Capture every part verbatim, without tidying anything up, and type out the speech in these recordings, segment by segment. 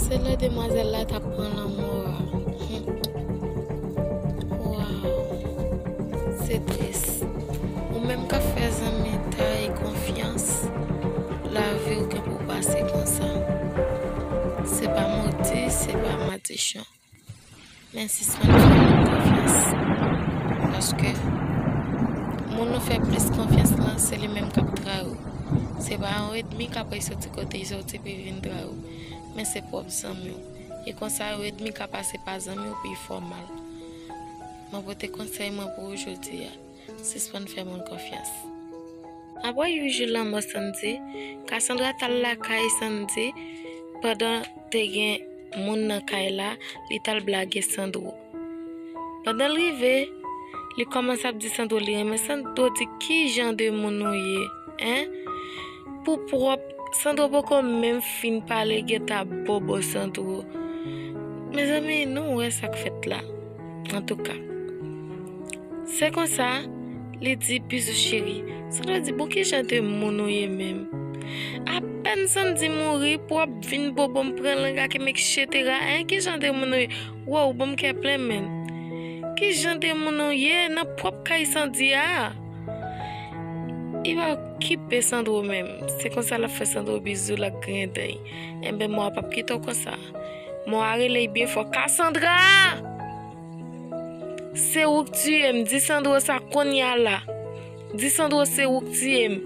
Se lè demwazèl la t ap pran lanmò a. Hmm. Waw. Se tris. Ou menm k ap fè zanmi tay konfyans, lavi w gen pou pase konsa. Se pa modi, se pa madichon. Men sispann fè moun konfyans. Paske moun ou fè plis konfyans lan, se li menm k ap trayi w. Se pa yon ènmi k ap soti kote li soti pou vin trayi w. Men se pwòp zanmi w. E konsa, yon ènmi ka pase pa zanmi w pou l fè w mal. Mwen pote konsèy mwen pou ou jodi a. Sispann fè moun konfyans. Apre uit jou lanmò Sandy, Cassandra t al lakay Sandy pandan te gen moun nan kay la, li t al blage Sandro. Pandan l rive, li kòmanse ap di Sandro li renmen Sandro, di ki jan de moun ou ye, en? Pou pwòp, Sandro poko menm fin pale, gentan ap bobo Sandro. Mezanmi, nou wè sa k fèt la. Antouka, se konsa, li di, bizou cheri. Sandro di, bon, ki jan de moun ou ye menm? Apèn Sandy mouri, pou w ap vin bobo m, pran lang ak m, etsetera. En, ki jan de moun ou ye? Wow, ban m kè plen, menn. Ki jan de moun ou ye nan pwòp kay Sandy a? Li pa okipe Sandro menm. Se konsa l ap fè Sandro bizou, l ap griyen dan l. Enben, mò a p ap kite w konsa. Mò a rele l byen fò, Cassandra! Se ou k tiye m. Di Sandro sa kounye a la. Di Sandro se ou k tiye m.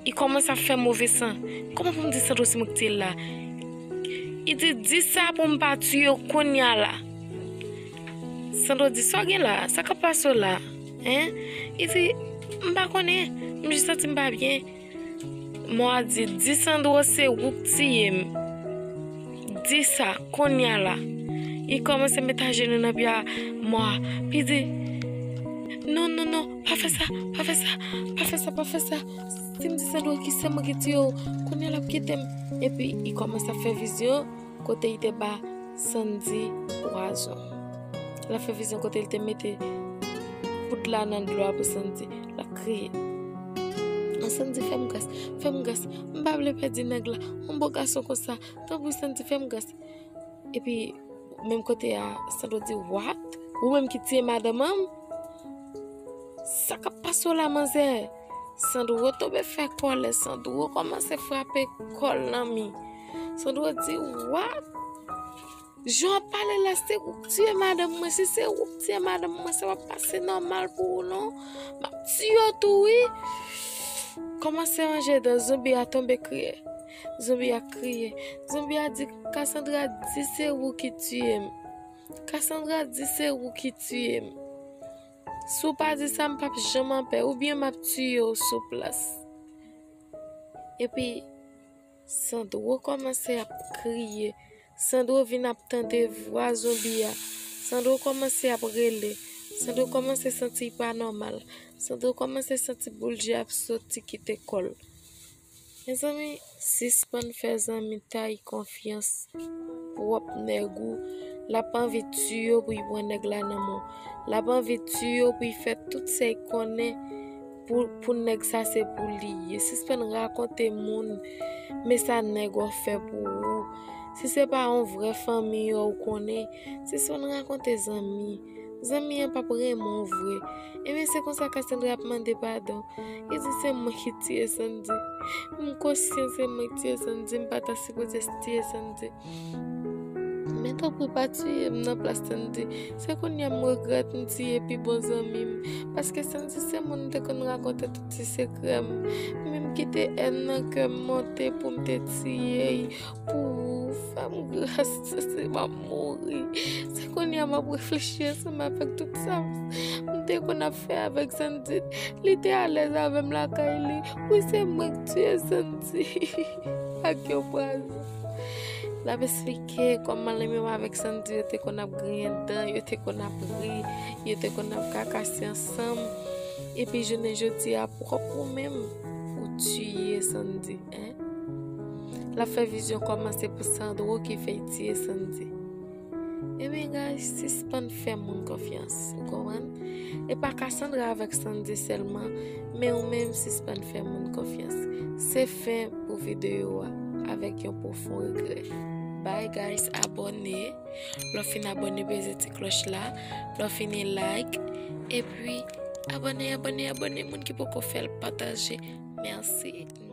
Li kòmanse ap fè move san. Kòman pou m di Sandro se mwen k tiye l la? Li di, di sa pou m pa tiye w kounye a la. Sandro di, sa w gen la? Sa k ap pase w la? En? Li di, m pa konnen. M jis santi m pa byen. Mò a di, di Sandro se ou k tiye m. Di sa, kounye a la. Li kòmanse met ajenou nan pye a mò a. Pi di, non, non, non, pa fè sa, pa fè sa, pa fè sa, pa fè sa. Si m di Sandro ki se mwen ki tiye w, kounye a l ap kite m. Epi, li kòmanse ap fè vizyon kote li te ba Sandy pwazon. L ap fè vizyon kote li te mete poud la nan dlo a pou Sandy. L ap kriye. An, Sandy, fè m gras, fè m gras. M pa vle pèdi nèg la. Yon bo gason konsa. Tanpri, Sandy, fè m gras. Epi, menm kote a, Sandro di, what? Ou menm ki tiye madanm an? Sa k ap pase w la, manzè? Sandro tonbe fè kòlè, Sandro kòmanse frape kò l nan mi. Sandro di, what? Jan w ap pale la, se ou k tiye madanm mwen. Si se ou k tiye madanm mwen, sa p ap pase nòmal pou ou, non. M ap tiye w tou, wi. Kòmanse ranje dan, zonbi a tonbe kriye. Zonbi a kriye. Zonbi a di, Cassandra, di se ou ki tiye m. Cassandra, di se ou ki tiye m. Si w pa di sa, m p ap janm anpè, oubyen m ap tiye w sou plas. Epi, Sandro kòmanse ap kriye. Sandro vin ap tande vwa zonbi a. Sandro kòmanse ap rele. Sandro kòmanse santi l pa nòmal. Sandro kòmanse santi boul je ap soti kite kò l. Mezanmi, sispann fè zanmi tay konfyans. Pwòp nèg ou, l ap anvi tiye w pou l pran nèg la nan men w. L ap anvi tiye w pou l fè tout sa l konnen pou, pou nèg sa se pou li ye. Sispann rakonte moun, men sa nèg ou fè pou ou. Si se pa yon vrè fanmi ou konnen, sispann rakonte zanmi. Zanmi an p ap renmen w vre. Ebyen, se konsa Cassandra ap mande padon. Li di, se mwen ki tiye Sandy. M konsyan se mwen ki tiye Sandy. M pa ta sipoze tiye Sandy. Men tanpri pa tiye m nan plas Sandy. Se kounye a m regrèt m tiye pi bon zanmi m. Paske Sandy se moun m te konn rakonte tout ti sekrè m. Menm kite èn nan kè m monte pou m te tiye l. Pou ou, fè m gras, se m ap mouri. Se kounye a m ap reflechi ansanm avèk tout sa m te konn ap fè avèk Sandy. Li te alèz avè m lakay li. Wi, se mwen k tiye Sandy ak yon pwazon. L ap esplike kòman li menm avèk Sandy yo te konn ap griyen dan, yo te konn ap ri, yo te konn ap kakase ansanm. Epi jounen jodi a, pwòp ou menm, ou tiye Sandy, en? L ap fè vizyon kòman se pou Sandro ki fè l tiye Sandy. Ebyen, guys, sispann fè moun konfyans, ou konprann? E pa Cassandra avèk Sandy sèlman, men ou menm sispann fè moun konfyans. Se fen pou videyo a avèk yon pwofon regrè. Bye guys, abòne. Lè w fin abòne, peze ti klòch la. Lè w fini like. Epi, abòne, abòne, abòne. Moun ki poko fè l, pataje. Mèsi.